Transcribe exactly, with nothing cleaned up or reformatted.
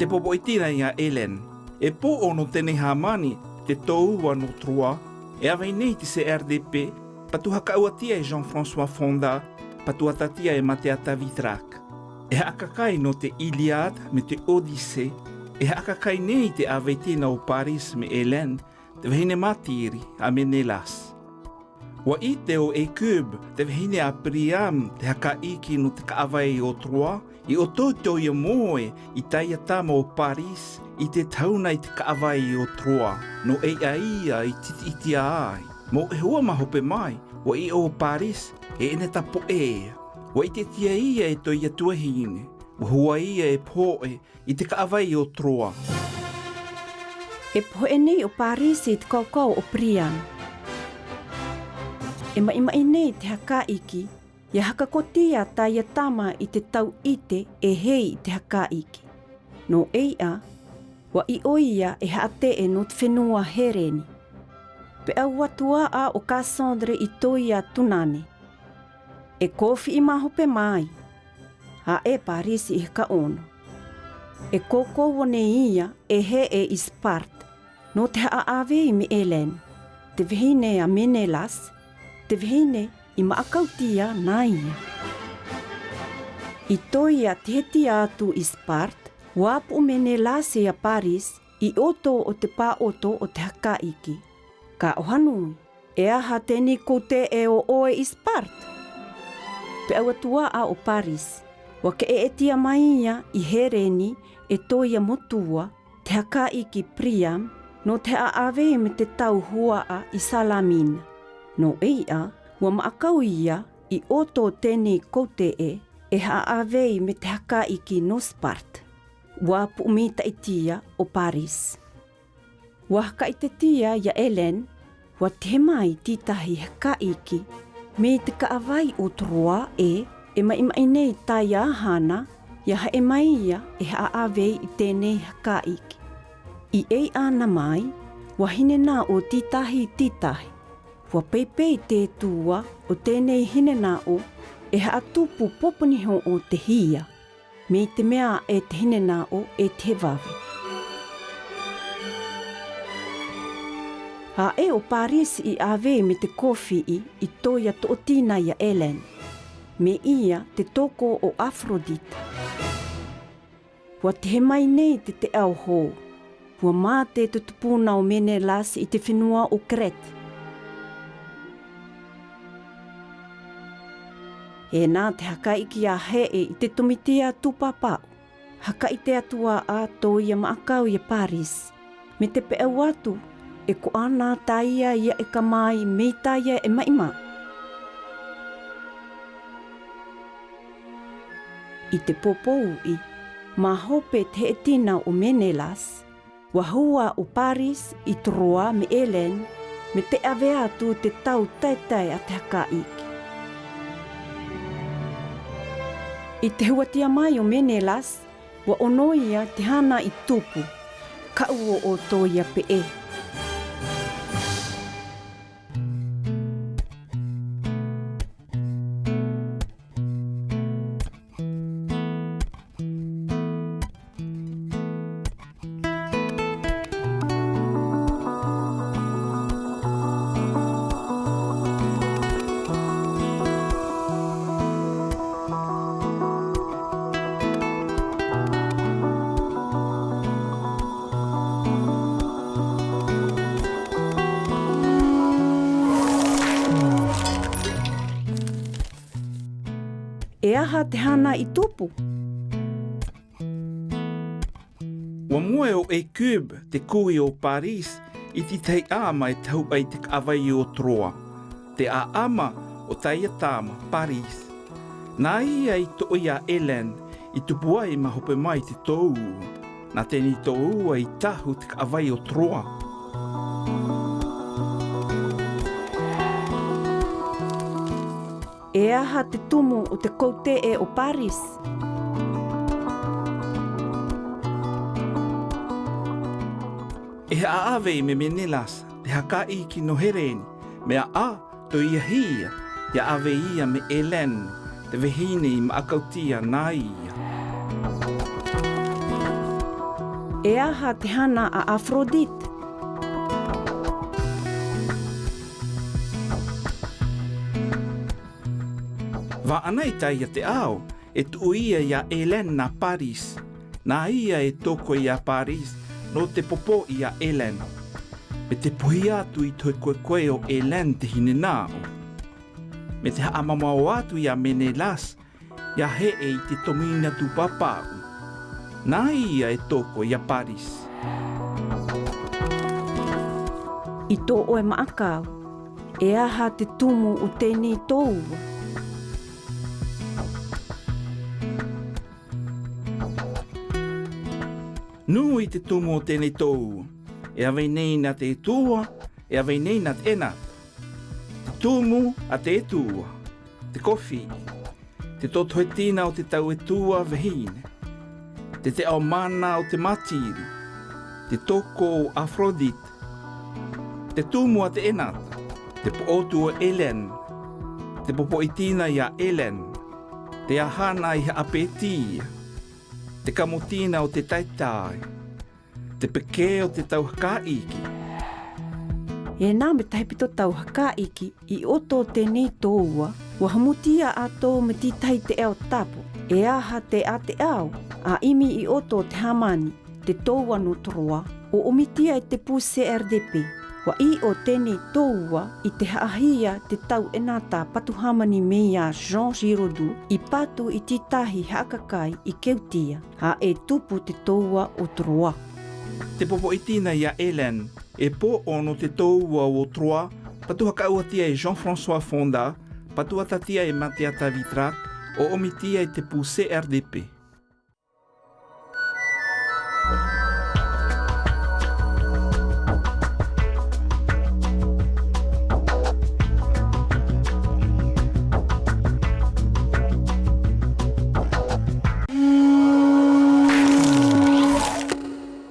e popo'i tina ia Hélène. E po'o nao teine hāmani te toua no Troyes, e ave nei te C R D P, patu hakaua tia e Jean-François Fondat, patu ata tia e Matéata Vitrac. E hakakai nao te Iliade me te Odyssée, e hakakai nei te ave tina o Paris me Hélène, te vahine matiri a Ménélas. Wa ite o Hécube, te vahine a Priam, te hakaiki no te ka'avai o Troyes, i oto toia moe i taia tama o Paris i te tauna i te ka'avai o Troyes, nao ei aia i titi itiaai. Mo e hua ma hope mai, wa i o Paris, e ene ta po'e. Wa ite tia ia e toia tuahine, wa hua ia e po'e i te ka'avai o Troyes. E po'e nei o Paris i te kaukau o Priam. E ma'i-ma'i nei te hakaiki, ia hakako tia taia tama i te tau ite e hei i te hakaiki. Nao ei a, wa i oia e ha'ate'e no te fenua Hereni. Pe au atu a o Cassandre i toia tunane. E kofi i ma hope mai. A e Paris i haka ono. E koko o nei ia e he'e i Sparte. Nao te ha'aave i me Hélène. Te vahine a Ménélas. Te vahine i ma'akau tia na ia. I toia te he tia atu i Sparte. Wa apu Ménélas ia Paris. I oto o te pa'oto o te hakaiki. Ka o hanui. E aha teine koute'e o oe i Sparte? Pe au atu a o Paris. Wa ke e'e tia mai ia i Hereni e toia motua, te hakaiki Priam, nao te ha'aave i me te tau hua'a i Salamina. Nao ei a, wa ma'akau ia i oto teine koute'e e ha'aave i me te hakaiki no Sparte. Wa apu mita'i tia o Paris. Wa hakaite tia ia Hélène, wa tehe mai ti tahi hakaiki. Mei te ka'avai o Troyes e, e ma'i-ma'i nei taia hana, ia ha'e mai ia e ha'aave i teine hakaiki. I ei ana mai, wa hinena o ti tahi ti tahi. Wa peipei te tua o teine hinena o e ha'atupu popuniho o te hia. Mei te mea e te hinena o e te he vave. A e o Paris i ave me te kofi i i toia to'otina ia Hélène. Me ia te toko o Aphrodite. Wa tehe mai nei te te'a o ho. Wa mate te tupuna o Ménélas i te fenua o Crète. E na te hakaiki a he'e i te tomitia tupapa'u. Hakaite atu a toia ma'akau ia Paris. Me te pe'au atu, e ko ana taia ia e kamai mei taia e ma'i ma. I te popo u'i, ma hope te he'e tina o Ménélas, wa hua o Paris i Troyes me Hélène, me te ave atu te tau taetae a te hakaiki. I te huatia mai o Ménélas, wa ono ia te hana i tupu, ka'u o toia pe'e. E aha te hana i tupu? Wa moe o Hécube, te kui o Paris, i titahi 'ama e tahu ai te ka'avai o Troyes. Te 'a'ama o taia tama, Paris. Na ia i to'o ia Hélène, i tupu ai ma hope mai te toua. Na teni toua i tahu te ka'avai o Troyes. E aha te tumu o te koute'e o Paris? E ha'ave i me Ménélas, te hakaiki no Hereni, me 'ā toia hia, ia ave ia me Hélène, te vehine i ma'akau tia na ia. E aha te hana a Aphrodite? Va'a naita ia te ao, e tu'u ia ia Hélène a Paris. Na ia e toko ia Paris, no te popo'i ia Hélène. Me te puhi atu i tohi koekoe o Hélène te hinena'u. Me te ha'amamao atu ia Ménélas, ia he'e i te tomina tupa pa'u. Na ia e toko ia Paris. I to'o e ma'akau, e aha te tumu o tenei toua? Nuu i te tumu o tenei toua, e a weinei na te Etua, e a weinei na te Enata. Te tumu a te Etua, te kofi, te totohe tina o te tau Etua vehine, te te'ao mana o te matiri, te toko o Aphrodite. Te tumu a te Enata, te po'otu o Hélène, te popo'i tina ia Hélène, te ahana i ha'ape tiia, te kamo tina o te taetae, te peke o te tau hakaiki. E na me tahi pito tau hakaiki i oto o tenei toua, ua humutia ato me ti tahi te ao tapo. E aha te a te ao, a imi i oto o te hamani, te toua no Troie, o omitia e te pu C R D P. Ua i'o tenei toua i te ha'ahia te tau Enata patuhamani mei ia Jean Giraudoux i patu i ti tahi ha'akakai i Keutia, a e tupu te toua o Troie. Te popo'i tina ia Hélène, e po'o no te toua o Troie, patu haka'auatia e Jean-François Fondat, patu atatia e Mathias Tavitrac, o omitia i te pu C R D P.